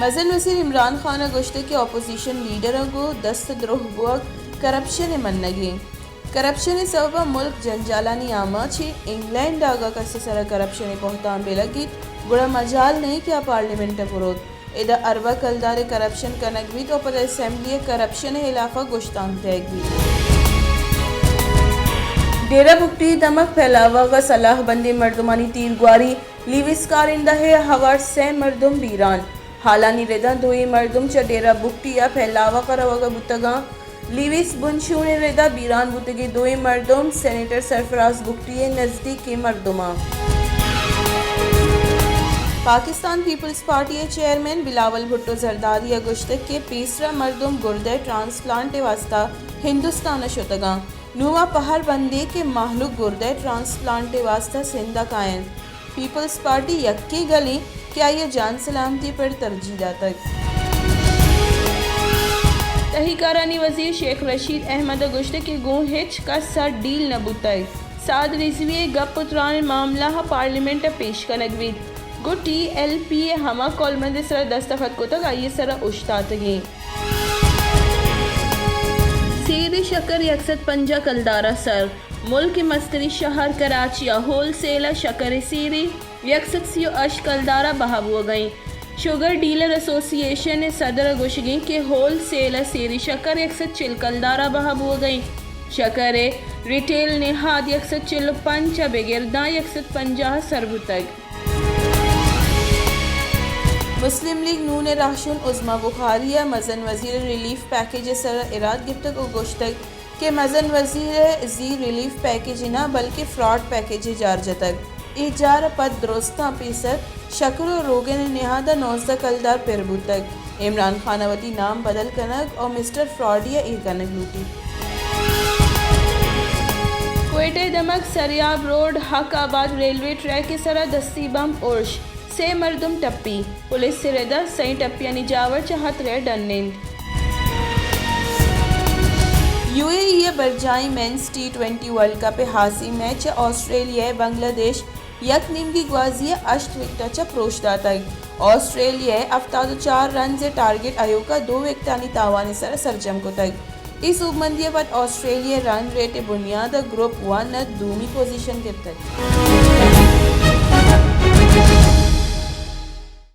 مزن وزیر عمران خان ء گوشتگ کہ اپوزیشن لیڈراں گوں دست دروہ بوگ کرپشن ء منگیں۔ کرپشن ء سبب ء ملک جنجالانی آماچ ایں۔ انگلینڈ ء اگاں کس ء سرا کرپشن ء بہتان بہ لگیت، گڑا مجال نہ ایں کہ آ پارلیمنٹ ء بروت۔ ادا ارباں کلدار ء کرپشن کنگ بیت و پدا اسمبلی ء کرپشن ء ہلاف ء گشتانک دئیگ بیت۔ ڈیرہ بگٹی دمگ پھیلاوگ ء سلاہ بندیں مردمانی تیرگواری، لیویز کارندہ ء ہوار سئے مردم بیران۔ ہالانی ردا دوئیں مردم چہ ڈیرہ بگٹی ء پھیلاوگ ء روگ ء بوتگاں۔ لیویز بنشون ء ردا بیران بوتگیں دوئیں مردم سینیٹر سرفراز بگٹی ء نزدیکیں مردماں۔ پاکستان پیپلز پارٹی ء چیئرمین بلاول بھٹو زرداری ء گوشتگ کہ پیسرا مردم گردہ ٹرانسپلانٹ ء واستہ ہندوستان ء شتگاں۔ نوں آ پہر بندیں کہ مہلوک گردہ ٹرانسپلانٹ ء واستہ سندھ ء کاینت۔ پیپلز پارٹی یکیں گلیں کہ آئی ء جان سلامتی پر ترجیح داتگ۔ تہی کارانی وزیر شیخ رشید احمد ء گوشتگ کہ گوں ہچ کس ء ڈیل نہ بوتگ، ساد رضوی ء گپ ء تران ء معاملہ ء پارلیمنٹ ء پیش کنگ بیت، گوں ٹی ایل پی ء ہما کولمبند ء سرا دستخط کتگ، آئی ء سرا اوشتاتگیں۔ سیری شکر یک سد پنجاہ کلدار ء سر، ملک ء مستری شہر کراچی ء ہول سیل ء شکر ء سیری یک سد سی و ہشت کلدار ء بہا بوگ ء انت۔ شوگر ڈیلر ایسوسی ایشن ء صدر ء گوشگ انت کہ ہول سیل ء سیری شکر یک سد چل کلدار ء بہا بوگ ء انت۔ شکر ء ریٹیل نہاد یک سد چل و پنچ ء بگر داں یک سد پنجاہ ء سر بوتگ۔ مسلم لیگ نون ء راہشون عظمی بخاری ء مزن وزیر ء ریلیف پیکج ء سر ء اراد گپتگ و گوشتگ کہ مزن وزیر ء زی ریلیف پیکج نہ بلکہ فراڈ پیکج ء جار جتگ۔ اے جار ء پد درستاں پیسر شکر و روگن ء نہاد ء نوزدہ کلدار پر بوتگ۔ عمران خان ء وتی نام بدل کنگ و مسٹر فراڈی ء ایر کنگ لوٹیت۔ کوئٹہ ء دمگ سریاب روڈ حق آباد ریلوے ٹریک ء سرا دستی بمب ارش، سے مردم ٹپی، پولیس ء ردا سئیں ٹپیانی جاور چہ ہترہ ء ڈن انت۔ یو اے ای ء برجائیں men's T twenty World Cup ء ہاسیں میچ ء آسٹریلیا ء بنگلہ دیش یک نیمگی گوازی ء ہشت وکٹ ء چہ پروش داتگ۔ آسٹریلیا ء ہفتاد و چار رنز ء ٹارگٹ ایوکا دو وکٹانی تاوان ء سرا سرجم کتگ۔ اے سوبمندی ء پد آسٹریلیا ء رن ریٹ ء بنیاد ء گروپ ون ء دومی پوزیشن گپتگ۔